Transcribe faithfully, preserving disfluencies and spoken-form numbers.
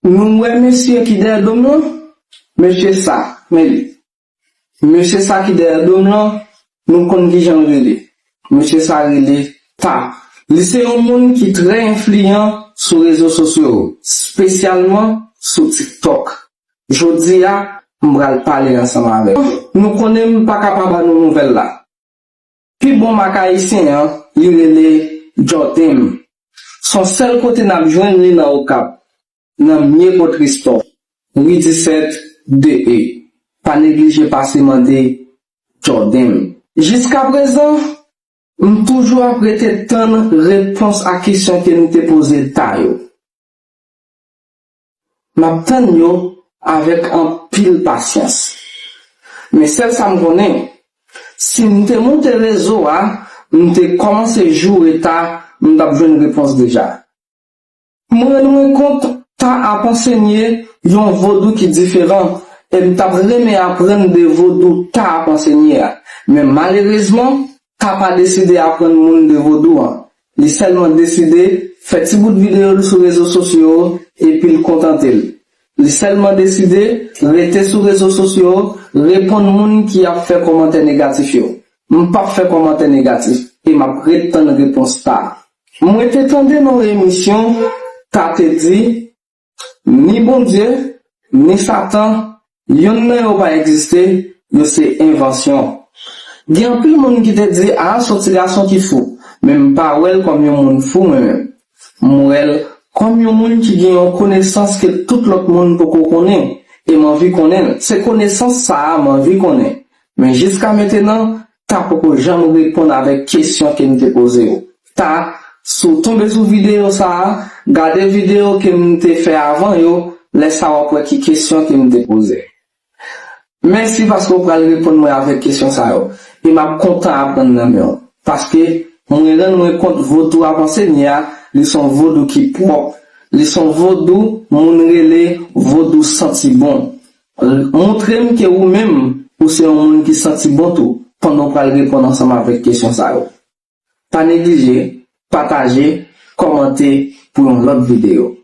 Nou wè mesye ki dèyè do m lan? Mesye sa, men li. Mesye sa ki dèyè do m lan, nou konn kijan l rele. Mesye sa rele Ta. Li se yon moun ki trè enfliyan sou rezo sosyo yo, espesyalman sou TikTok. Jodi a, m pral pale ansanm avè l. Nou konnen m pa ka pa ba nou nouvèl la. Pi bon mak ayisyen an, li rele Jordem. Se yon sèl kote n ap jwenn li nan Okap, nan Mye Potri Store, ri disèt de E. Pa neglije pase mande Jordem. Jiskaprezan, m toujou ap rete tann repons a kesyon ke m te poze Ta yo. M ap tann yo avèk anpil pasyans. Men sèl sa m konnen, si m te moute rezo a, m te kòmanse joure Ta, m t ap jwenn repons deja. M rann mwen kont Ta ap ansenye yon vodou ki diferan, e m t ap renmen aprann de vodou Ta ap ansenye a. Men malerezman, Ta pa deside aprann moun de vodou an. Li sèlman deside fè ti bout videyo l sou rezo sosyo yo epi l kontante l. Li sèlman deside rete sou rezo sosyo yo, reponn moun ki ap fè kòmantè negatif yo. M p ap fè kòmantè negatif e m ap ret tann repons Ta. Mwen te tande nan yon emisyon, Ta te di, ni Bondye, ni Satan, yonn nan yo pa egziste, yo se envansyon. Gen anpil moun ki te di, a, se yon ti gason ki fou, men m pa wè l kòm yon moun fou mwen menm. M wè l kòm yon moun ki gen yon konesans ke tout lòt moun poko konnen, e m anvi konnen l. Se konesans sa a m anvi konnen. Men jiska mentenan, Ta poko janm reponn avèk kesyon ke m te poze yo. Ta, si w tonbe sou videyo sa a, gade videyo ke m te fè avan yo, lè sa a w ap wè ki kesyon ke m te poze. Mèsi paske w pral reponn mwen avèk kesyon sa yo, e m ap kontan aprann nan men w, paske mwen rann mwen kont vodou ap ansenye a, li se yon vodou ki pwòp, li se yon vodou moun rele vodou santi bon. Montre m ke ou menm, ou se yon moun ki santi bon tou, pandan w pral reponn ansanm avèk kesyon sa yo. Pa neglije pataje, kòmante pou yon lòt videyo.